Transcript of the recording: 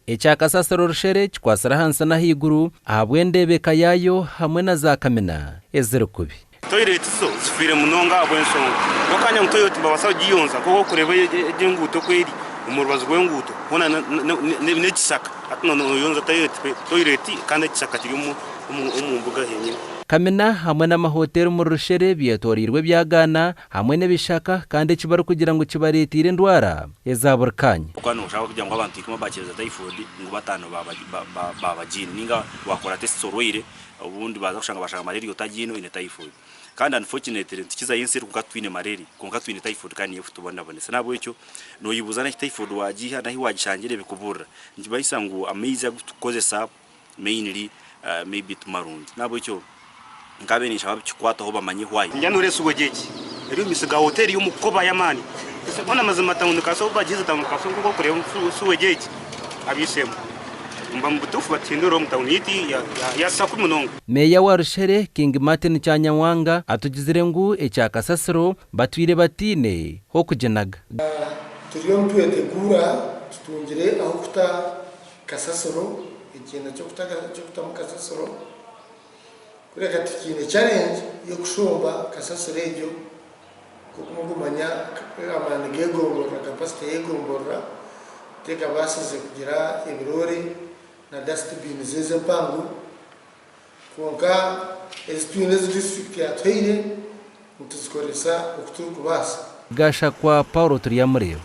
Ekya kasasiro Rushere kikwatsire ahansi n'ahaiguru ahabw'endeebeka yaayo hamwe na za kamina eziri kubi. Toilet zo zifiire munonga ahabw'enshonga ngu akanya ngu toilet nibabaasa kugiyonza nk'oku orikureeba egi enguuto oku eri omu rubaju rw'enguuto hoona n'ekishaka hati noyonza toilet kandi ekishaka kiri omu mbuga henyini. Kamina hamwe n'amahoteeri omuri Rushere byetoreirwe ebyagaana hamwe n'ebishaka kandi eki barikugira ngu kibareeteire endwara eza buri kaanya. Ahabw'okuba nooshaba kugira ngu abantu ikumi abaakiriza typhoid ngu bataano baabagiine nainga waakora test orwaire obundi baaza kushanga baashanga malaria otagiine oine typhoid. Kandi unfortunately nitukizayo ensi eri kwonka titwine malaria kwonka twine typhoid kandi niyo erikutubonabonesa. N'ahabw'ekyo nooyebuuza n'ahi typhoid waagiiha n'ahi waagishangire bikuburira. Nikimanyisa ngu amaizi agu turikukozesa mainly maybe ti marungi. N'ahabw'ekyo nkaabaire ninshaba abakikwataho bamanye why. Nyanura esuwegi egi eri omu maisho ga hoteeri y'omukoba y'amaani. Hoona amazima tawuni kaso obu bagihize tawuni kaso nk'oku orikureeba suwegi egi abaishemwe omu butuufu batuhindurire omu tawuni yaitu yashusha kubi munonga. Meeya wa Rushere, King Martin Kyanyamwanga atugizire ngu ekya kasasiro batwire bataine h'okuginaga. Turiyo nitweteguura tutungire ah'okuta kasasiro, ekiina ky'okutamu kasasiro, kureka tukiine challenge y'okushomba kasasiro egyo nk'oku murikumanya amaani g'egomborora, capacity y'egomborora tekabaasize kugira ebiroore na dust bins ezi empango kwonka ezi twine ezi disiturikiti yatuhaire nituzikoresa oku turikubaasa. Gashakwa Paul Turyamureeba.